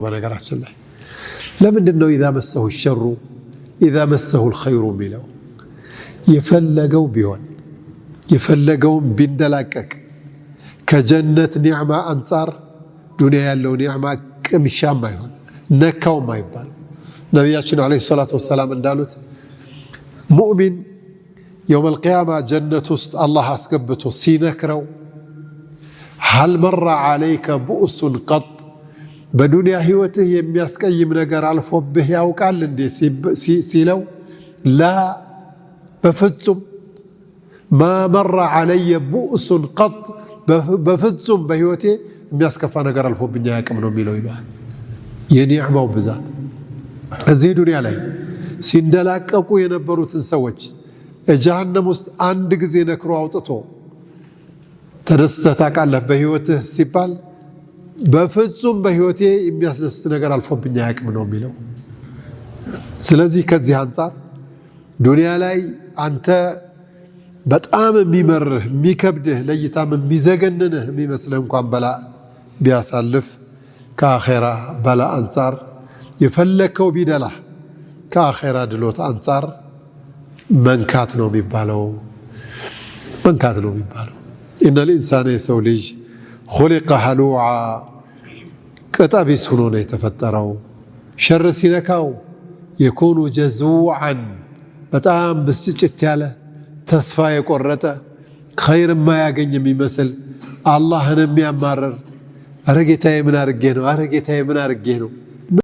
በነገራችን ላይ ለምንድን ነው إذا مسه الشر إذا مسه الخير የሚለው? የፈለገው ቢሆን፣ የፈለገውን ቢንደላቀቅ፣ ከጀነት ኒዕማ አንጻር ዱንያ ያለው ኒዕማ ቅምሻም አይሆን፣ ነካውም አይባል። ነቢያችን عليه الصلاة والسلام እንዳሉት ሙእሚን يوم القيامة ጀነት ውስጥ አላህ አስገብቶ ሲነክረው هل مر عليك بؤس قط፣ በዱንያ ህይወትህ የሚያስቀይም ነገር አልፎብህ ያውቃል እንዴ ሲለው፣ لا፣ በፍጹም፣ ما مر علي بؤس قط፣ በፍጹም በህይወቴ የሚያስከፋ ነገር አልፎብኝ አያውቅም ነው የሚለው ይለዋል። የኒዕማው ብዛት እዚህ ዱንያ ላይ ሲንደላቀቁ የነበሩትን ሰዎች ጀሃነም ውስጥ አንድ ጊዜ ነክሮ አውጥቶ ተደስተህ ታውቃለህ በህይወትህ ሲባል በፍጹም በህይወቴ የሚያስደስት ነገር አልፎብኝ አያውቅም ነው የሚለው። ስለዚህ ከዚህ አንጻር ዱንያ ላይ አንተ በጣም የሚመርህ፣ የሚከብድህ፣ ለእይታም የሚዘገንንህ የሚመስልህ እንኳን በላ ቢያሳልፍ ከአኼራ በላ አንጻር፣ የፈለግከው ቢደላህ ከአኼራ ድሎት አንጻር መንካት ነው የሚባለው፣ መንካት ነው የሚባለው። إن الإنسان የሰው ልጅ خلق هلوعا ቅጠቢስ ሆኖ ነው የተፈጠረው። ሸር ሲነካው يكون جزوعا በጣም ብስጭጭት ያለ፣ ተስፋ የቆረጠ፣ ኸይር የማያገኝ የሚመስል፣ አላህን የሚያማርር፣ አረ ጌታዬ ምን አርጌ ነው? አረ ጌታዬ ምን አርጌ ነው?